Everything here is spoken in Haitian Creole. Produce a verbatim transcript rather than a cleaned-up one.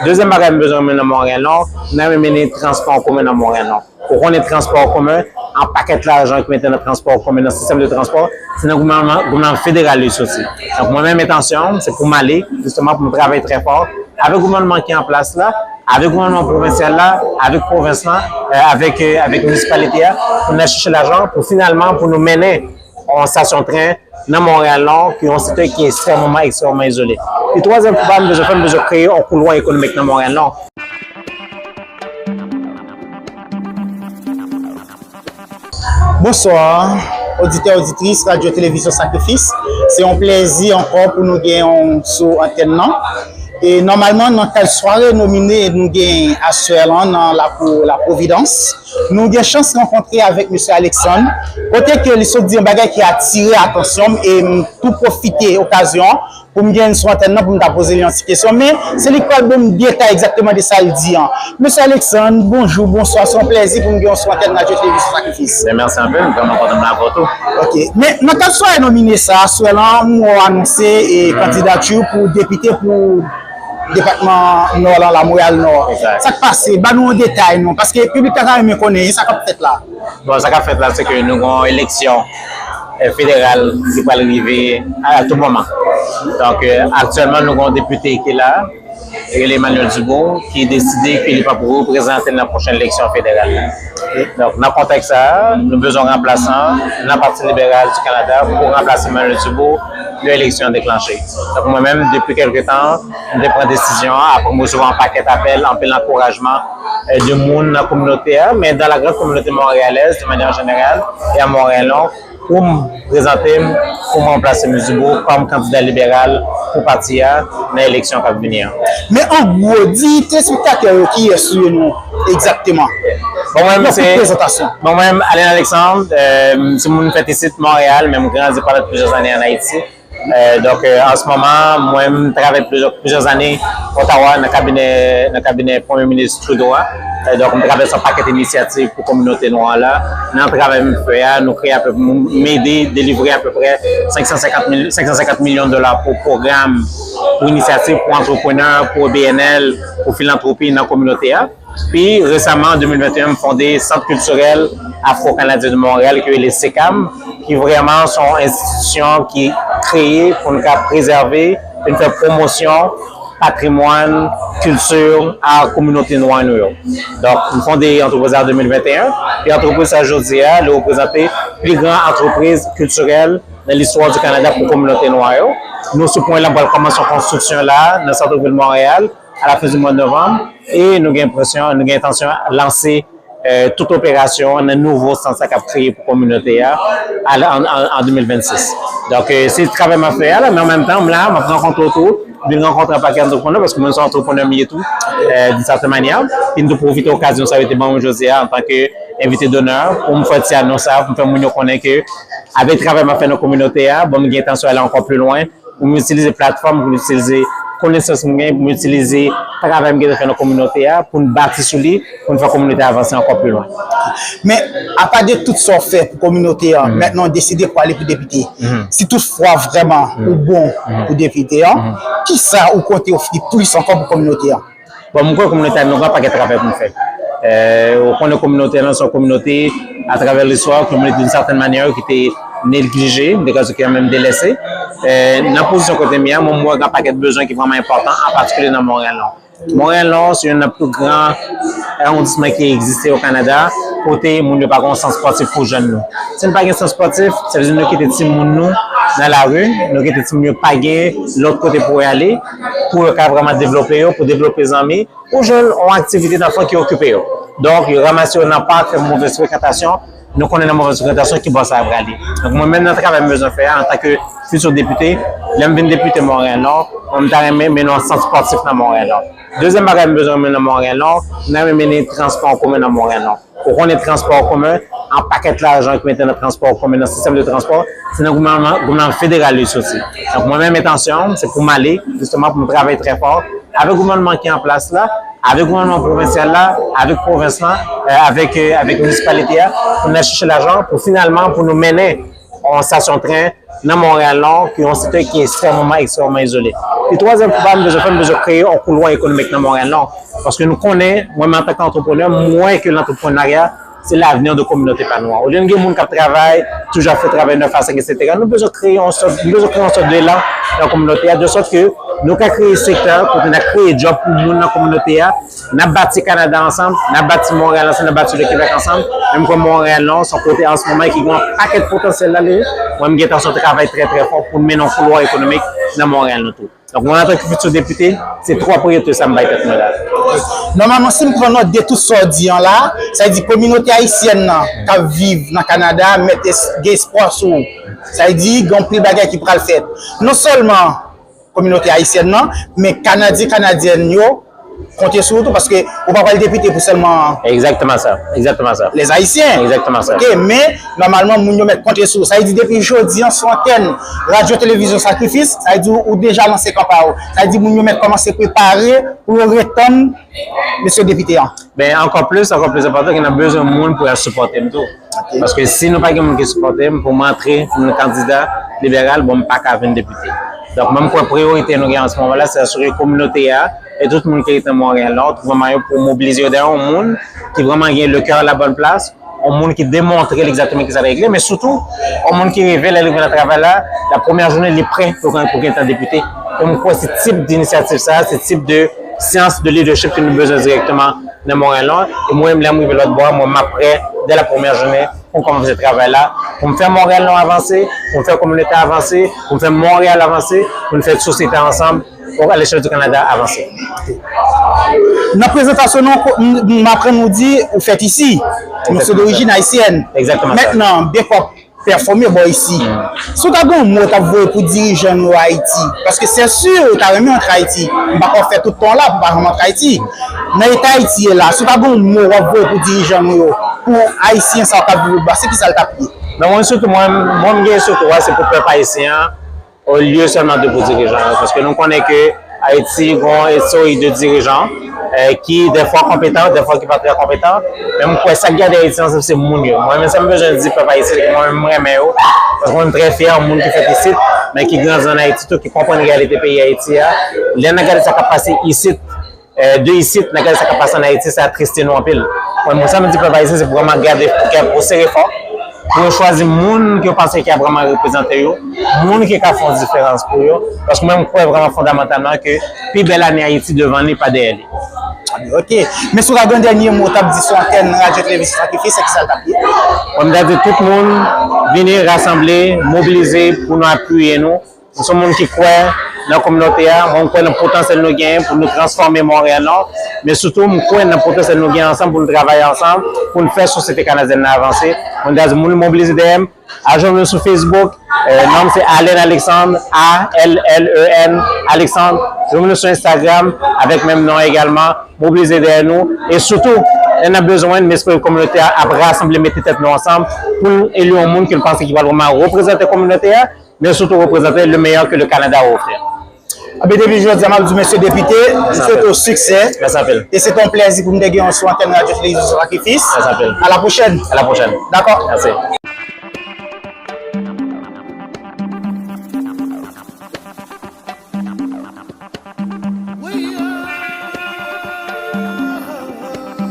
Dezyèm bagay m bezwen renmen nan Montréal Nord, m ta renmen mennen transpò an komen nan Montréal Nord. Ou konnen transpò an komen, an pakèt lajan ki mete nan transpò an komen, nan sistèm de transpò, se nan gouvènman, gouvènman federal li soti. Donk, mwen menm, entansyon m, se pou m ale, jisteman, pou m travay trè fò avèk gouvènman ki an plas la, avèk gouvènman pwovensyal la, avèk pwovens lan, euh, avèk, euh, avèk minisipalite a, pou n al chèche lajan, pou finalman, pou nou mennen yon stasyon tren nan Montréal Nord, ki yon sektè ki ekstrèmeman, ekstrèmeman izole. E twazyèm pa m bezwen fè, m bezwen kreye yon koulwa ekonomik nan Montréal Nord. Bonswa, oditè, oditris Radyo Televizyon Sakrifis. Se yon plèzi ankò pou nou gen yon sou antèn nan. E nòmalman, nan kad sware nomine nou gen aswè lan nan lakou La Providence, nou gen chans rankontre avèk mesye Alexandre, kote ke li sot di yon bagay ki atire atansyon m e m tou pwofite okazyon an pou m gen sou antèn nan pou m ta poze li yon ti kesyon. Men, se li k pral ban m detay egzakteman de sa l di an. Mesye Alexandre, bonjou, bonswa, se yon plèzi pou m gen w sou antèn Radyo Televizyon Sakrifis. Ben, mèsi anpil, m vrèman kontan m la avè w tou. Ok, men nan kad sware nomine sa, aswè lan, m wè w anonse e kandidati w pou depite pou depatman Nò lan, la Montréal Nord. Exact. Sa k pase? Ban nou yon detay non, paske piblik la ta renmen konnen sa k ap fèt la. Bon, sa k ap fèt la, se ke nou gen yon eleksyon, euh, federal ki pral rive a tou moman. Donk, euh, aktyèlman, nou gen yon depite ki la, ki rele Emmanuel Dubourg, ki deside ke li p ap reprezante nan pwochèn eleksyon federal la. Donk, nan kontèks sa a, nou bezwen ranplasan nan Pati Liberal di Kanada pou ranplase Emmanuel Dubourg lè eleksyon an deklanche. Donk, mwen menm, depi kèlke tan, m te pran desizyon an, apre m resevwa yon pakèt apèl, anpil ankourajman, euh, de moun nan kominote a, men dans la grande communauté montréalaise de manière générale, e a Montréal Nord, pou m prezante m, pou m ranplase M. Dubourg kòm kandida liberal pou pati a nan eleksyon k ap vini an. Men an gwo, di telespektatè yo kiyès ou ye non egzakteman? Bon, mwen menm, se, prezantasyon. Bon, mwen menm, Allen Alexandre, euh, m se moun fèt isit Montréal, men m grandi pandan plizyè ane ann Ayiti. Euh, donk, euh, an se moman, mwen, m travay plizyè, plizyè ane Ottawa nan kabinè, nan kabinè Premye Minis Trudeau a. Euh, donk, m travèse yon pakèt inisyativ pou kominote nwa a la. Nan travay m fè a, nou kreye ape, m ede delivre apeprè senk san senkant mil, senk san senkant milyon dola pou pwogram, pou inisyativ, pou antreprenè, pou B N L, pou filantwopi nan kominote a. Pi resaman, an de mil venteyen, m fonde Sant Kiltirèl Afro-Kanadyen de Montréal, ki rele CECAM, ki vrèman se yon enstitisyon ki kreye pou n ka prezève, pou n fè pwomosyon patrimwàn, kilti a kominote nwa nou yo. Donk, m fonde antrepriz la an de mil venteyen, e antrepriz sa jodi a, li reprezante pli gran antrepriz kiltirèl nan listwa di Kanada pou kominote nwa yo. Nou sou pwen la, pral kòmanse yon konstriksyon la, nan sant vil Montréal, alafen di mwa novanm, e nou gen enpresyon, nou gen entansyon lanse, euh, tout operasyon nan nouvo sant sa k ap kreye pou kominote a, al-, an, an, an de mil vennsis. Donk, euh, se travay m ap fè a la, men an menm tan, m la, m ap rankontre w tou, vin rankontre yon pakèt antreprenè, paske mwen se yon antreprenè m ye tou, euh, d'une certaine manière, e m tou pwofite okazyon sa yo te ban mwen jodi a antanke envite d'honneur, pou m fè ti anons sa, pou m fè moun yo konnen ke avèk travay m ap fè nan kominote a, bon, m gen entansyon ale ankò pi lwen, pou m itilize platfòm, pou m itilize konesans m gen, pou m itilize travay m gentan fè nan kominote a, pou n bati sou li, pou n fè kominote a avanse ankò pi lwen. Men, apa de tout sa w fè pou kominote a, mentnan w deside pou ale pou depite. Si toutfwa vrèman ou bon pou depite a, kisa ou konte ofri plis ankò pou kominote a? Bon, mwen kwè kominote a, nou gen yon pakèt travay pou nou fè. Euh, ou konnen kominote a, se yon kominote, atravè listwa, kominote d'une certaine manière ki te neglije, de ka ki menm delese. Euh, nan pozisyon kote m ye a, mwen, mwen wè gen yon pakèt bezwen ki vrèman enpòtan, an patikilye nan Montréal Nord. Montréal Nord, se youn nan pli gran awondisman ki egziste o Kanada, kote moun yo pa gen yon sant spòtif pou jèn nou. Si n pa gen sant spòtif, sa vle di nou kite timoun nou nan lari, nou kite timoun yo pa gen lòt kote pou y ale, pou yo ka vrèman devlope yo, pou devlope zanmi, ou jwenn yon aktivite nan fon ki okipe yo. Donk, yo ranmase yo nan pak, fè movèz frekantasyon, nou konnen nan movèz frekantasyon ki bò sa a prale. Donk, mwen menm nan travay m bezwen fè a, antanke fiti depite, lè m vin depite Montréal Nord, mwen m ta renmen mennen yon sant spòtif nan Montréal Nord. Dezyèm bagay m bezwen mennen nan Montréal Nord, m ta renmen mennen transpò an komen nan Montréal Nord. Ou konnen transpò an komen, an pakèt lajan ki mete nan transpò an komen, nan sistèm de transpò, se nan gouvènman, gouvènman federal li soti. Donk, mwen menm, entansyon m, se pou m ale, jisteman, pou m travay trè fò avèk gouvènman ki an plas la, avèk gouvènman pwovensyal la, avèk pwovens lan, euh, avèk, euh, avèk minisipalite a, pou n al chèche lajan, pou finalman, pou nou mennen yon stasyon tren nan Monreyal Nò, ki yon sektè ki ekstrèmeman, ekstrèmeman izole. E twazyèm pwen, m bezwen fè, m bezwen kreye yon koulwa ekonomik nan Monreyal Nò. Paske nou konnen, mwen menm antanke antreprenè, m wè ke lantreprenarya, se lavni de kominote pa nou an. Olye n gen moun k ap travay, toujou ap fè travay nèf a senk, etsetera, nou bezwen kreye yon sòt, nou bezwen kreye yon sòt de elan nan kominote a, de sòt ke nou ka kreye sektè kote n a kreye djòb pou moun nan kominote a, n ap bati Kanada ansanm, n ap bati Monreyal ansanm, n ap bati le Kebèk ansanm. Men m kwè Monreyal Nò, se yon kote an se moman ki gen yon pakèt potansyèl la, li, mwen m gentan sot travay trè, trè fò pou n mennen yon koulwa ekonomik nan Monreyal Nò tou. Donk, mwen, antanke fiti depite, se twa priyorite sa m bay tèt mwen la. Nòmalman, si m pran nòt de tout sa w di an la, sa vle di kominote ayisyèn nan k ap viv nan Kanada mèt es-, gen espwa sou ou. Sa vle di gen anpil bagay ki pral fèt. Non sèlman kominote ayisyèn nan, men Kanadyen, Kanadyèn yo konte sou ou tou, paske ou pa pral depite pou sèlman Egzakteman sa. Egzakteman sa. Lèzayisyen. Egzakteman sa. Ok, men nòmalman, moun yo mèt konte sou ou. Sa vle di, depi jodi an, sou antèn Radyo Televizyon Sakrifis, sa vle di, ou, ou deja lanse kanpay ou. Sa vle di, moun yo mèt kòmanse prepare pou yo ret tann mesye depite an. Ben, ankò plis, ankò plis enpòtan, ke n ap bezwen moun pou y al sipòte m tou. Ok. Paske si nou pa gen moun ki sipòte m pou m antre, pou m kandida liberal, bon, m pa ka vin depite. Donk, mwen, m kwè priyorite nou gen an se moman la, se asire kominote a e tout moun ki rete nan Monreyal Nò, twouve mwayen pou mobilize yo dèyè yon moun ki vrèman gen le cœur à la bonne place, yon moun ki demontre l egzakteman kisa l regle, men sitou, yon moun ki rive, lè l rive nan travay la, la premyè jounen, li prè pou, pou gentan depite. E m kwè se tip de inisyativ sa, se tip de syans de leadership ke nou bezwen dirèkteman nan Monreyal Nò. E mwen menm, lè m rive lòt bò a, mwen, m ap prè, dè la premyè jounen, pou m kòmanse travay la, pou m fè Monreyal Nò avanse, pou m fè kominote a avanse, pou m fè Monreyal avanse, pou n fè sosyete a ansanm, pou alechèl di Kanada avanse. Nan prezantasyon nou, m, m aprann nou di ou fèt isi. Nou se dorijin ayisyèn. Egzakteman sa. Mentnan, byen k w ap pèfòme bò isi. Si w ta gen yon mo w t ap voye pou dirijan nou Ayiti, paske se si ou ta renmen antre Ayiti, m pa ka fè tout tan w la pou w pa janm antre Ayiti. Nan eta Ayiti ye la, si w ta gen yon mo w ap voye pou dirijan nou yo, pou Ayisyen sa yo k ap viv Woodbine, se kisa l t ap ye? Men mwen sitou, mwen, mwen m gen sitou a, se pou pèp ayisyen an, olye sèlman de pou dirijan yo, paske nou konnen ke Ayiti gon estori de dirijan, eh, ki dèfwa konpetan, dèfwa ki pa trè konpetan, men m kwè sa k gade Ayiti an, se, se moun yo. Mwen menm sa m bezwen di pèp ayisyen, se ke mwen menm m renmen yo, paske mwen m trè fyè moun ki fèt isit, men ki grandi ann Ayiti tou, ki konprann reyalite peyi Ayiti a. Lè n ap gade sa k ap pase isit, eh, de isit, n ap gade sa k ap pase ann Ayiti, sa atriste nou anpil. Mwen, mwen sa m di pèp ayisyen, se pou vrèman gade, pou, pou sere fò, pou yo chwazi moun ke yo panse ki ap vrèman reprezante yo, moun ki ka fè yon diferans pou yo, paske mwen, m kwè vrèman fondamantalman ke pi bèl ane Ayiti devan li, pa dèyè li. Ok. Men si w ta gen yon dènye mo w t ap di sou antèn Radyo Televizyon Sakrifis, se kisa l t ap ye? Mwen, m ta di tout moun, vini, rasanble, mobilize pou nou apiye nou. M se yon moun ki kwè nan kominote a, mwen, m kwè nan potansyèl nou genyen pou nou transfòme Monreyal Nò, men sitou, m kwè nan potansyèl nou genyen ansanm pou nou travay ansanm, pou nou fè sosyete kanadyèn nan avanse. Mwen, m ta di moun mobilize dèyè m, al jwenn mwen sou Facebook, eh, non m se Allen Alexandre, A L L E N, Alexandre. Jwenn mwen sou Instagram, avèk menm non an egalman. Mobilize dèyè nou. E sitou, lè n ap bezwen, m espere kominote a ap rasanble, mete tèt nou ansanm pou nou eli yon moun ke nou panse ki pral vrèman reprezante kominote a, men sitou reprezante le meilleur que le Canada a offert. Anben, depi jodi a, m ap di w, mesye depite, m swete w siksè. Mèsi anpil. E se te yon plèzi pou m te gen w sou antèn Radyo Televizyon Sakrifis. Mèsi anpil. A la pwochèn. A la pwochèn. Dakò. Mèsi.